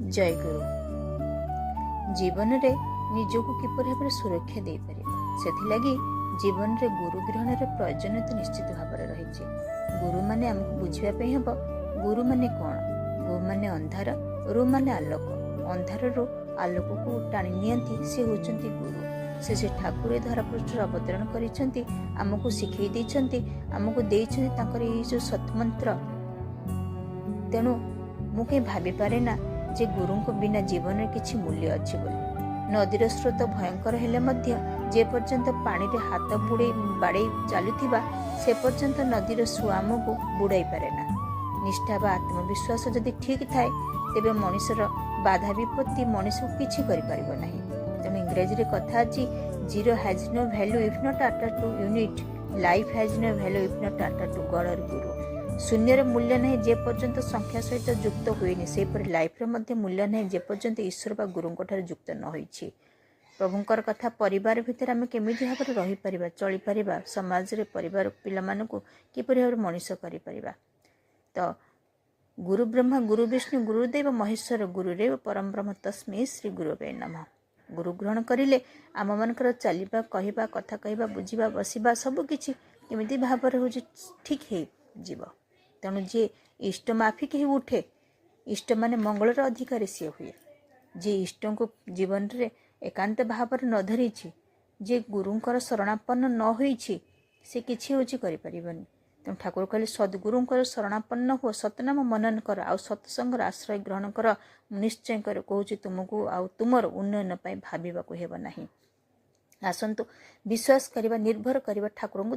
ଜୟ ଗୁରୁ। ଜୀବନରେ ନିଜକୁ କିପରି ଭାବରେ ସୁରକ୍ଷା ଦେଇପାରିବା, ସେଥିଲାଗି ଜୀବନରେ ଗୁରୁ ଗ୍ରହଣର ପ୍ରୟୋଜନୀୟତା ନିଶ୍ଚିତ ଭାବରେ ରହିଛି। ଗୁରୁମାନେ ଆମକୁ ବୁଝିବା ପାଇଁ ହେବ, ଗୁରୁମାନେ କ'ଣ? ଗୁମାନେ ଅନ୍ଧାର, ରୁମାନେ ଆଲୋକ। ଅନ୍ଧାରରୁ ଆଲୋକକୁ ଟାଣି ନିଅନ୍ତି, ସେ ହେଉଛନ୍ତି ଗୁରୁ। ସେ ଠାକୁର ଏ ଧରାପୃଷ୍ଠରେ ଅବତରଣ କରିଛନ୍ତି, ଆମକୁ ଶିଖେଇ ଦେଇଛନ୍ତି, ଆମକୁ ଦେଇଛନ୍ତି ତାଙ୍କର ଏଇ ଯେଉଁ ସତ୍ମନ୍ତ୍ର। ତେଣୁ ମୁଁ କାହିଁ ଭାବିପାରେ ନା ଯେ ଗୁରୁଙ୍କ ବିନା ଜୀବନରେ କିଛି ମୂଲ୍ୟ ଅଛି ବୋଲି। ନଦୀର ସ୍ରୋତ ଭୟଙ୍କର ହେଲେ ମଧ୍ୟ ଯେ ପର୍ଯ୍ୟନ୍ତ ପାଣିରେ ହାତ ବୁଡ଼େଇ ବାଡ଼େଇ ଚାଲୁଥିବା, ସେ ପର୍ଯ୍ୟନ୍ତ ନଦୀର ସୁଅ ଆମକୁ ବୁଡ଼ାଇ ପାରେ ନା। ନିଷ୍ଠା ବା ଆତ୍ମବିଶ୍ୱାସ ଯଦି ଠିକ୍ ଥାଏ, ତେବେ ମଣିଷର ବାଧା ବିପତ୍ତି ମଣିଷକୁ କିଛି କରିପାରିବ ନାହିଁ। ତେଣୁ ଇଂରାଜୀରେ କଥା ଅଛି, "Zero has no value if not attached to unity. Life has no value if not attached to God or Guru." ଶୂନ୍ୟର ମୂଲ୍ୟ ନାହିଁ ଯେ ପର୍ଯ୍ୟନ୍ତ ସଂଖ୍ୟା ସହିତ ଯୁକ୍ତ ହୁଏନି। ସେହିପରି ଲାଇଫ୍ର ମଧ୍ୟ ମୂଲ୍ୟ ନାହିଁ ଯେ ପର୍ଯ୍ୟନ୍ତ ଈଶ୍ୱର ବା ଗୁରୁଙ୍କ ଠାରୁ ଯୁକ୍ତ ନ ହୋଇଛି। ପ୍ରଭୁଙ୍କର କଥା, ପରିବାର ଭିତରେ ଆମେ କେମିତି ଭାବରେ ରହିପାରିବା, ଚଳିପାରିବା, ସମାଜରେ ପରିବାର ପିଲାମାନଙ୍କୁ କିପରି ଭାବରେ ମଣିଷ କରିପାରିବା? ତ ଗୁରୁ ବ୍ରହ୍ମା, ଗୁରୁ ବିଷ୍ଣୁ, ଗୁରୁଦେବ ମହେଶ୍ୱର, ଗୁରୁରେବ ପରମ ବ୍ରହ୍ମ, ତସ୍ମୈ ଶ୍ରୀ ଗୁରବେ ନମଃ। ଗୁରୁ ଗ୍ରହଣ କରିଲେ ଆମମାନଙ୍କର ଚାଲିବା, କହିବା, କଥା କହିବା, ବୁଝିବା, ବସିବା ସବୁ କିଛି କେମିତି ଭାବରେ ହେଉଛି ଠିକ୍ ହେଇଯିବ। ତେଣୁ ଯିଏ ଇଷ୍ଟ ମାଫିକ ହେଇ ଉଠେ, ଇଷ୍ଟ ମାନେ ମଙ୍ଗଳର ଅଧିକାରୀ ସିଏ ହୁଏ। ଯିଏ ଇଷ୍ଟଙ୍କୁ ଜୀବନରେ ଏକାନ୍ତ ଭାବରେ ନ ଧରିଛି, ଯିଏ ଗୁରୁଙ୍କର ଶରଣାପନ୍ନ ନ ହୋଇଛି, ସେ କିଛି ହେଉଛି କରିପାରିବନି। ତେଣୁ ଠାକୁର କହିଲେ, ସଦ୍ଗୁରୁଙ୍କର ଶରଣାପନ୍ନ ହୁଅ, ସତନାମ ମନନ କର ଆଉ ସତ୍ସଙ୍ଗର ଆଶ୍ରୟ ଗ୍ରହଣ କର। ମୁଁ ନିଶ୍ଚୟ କରେ କହୁଛି, ତୁମକୁ ଆଉ ତୁମର ଉନ୍ନୟନ ପାଇଁ ଭାବିବାକୁ ହେବ ନାହିଁ। ଆସନ୍ତୁ ବିଶ୍ୱାସ କରିବା, ନିର୍ଭର କରିବା ଠାକୁରଙ୍କୁ।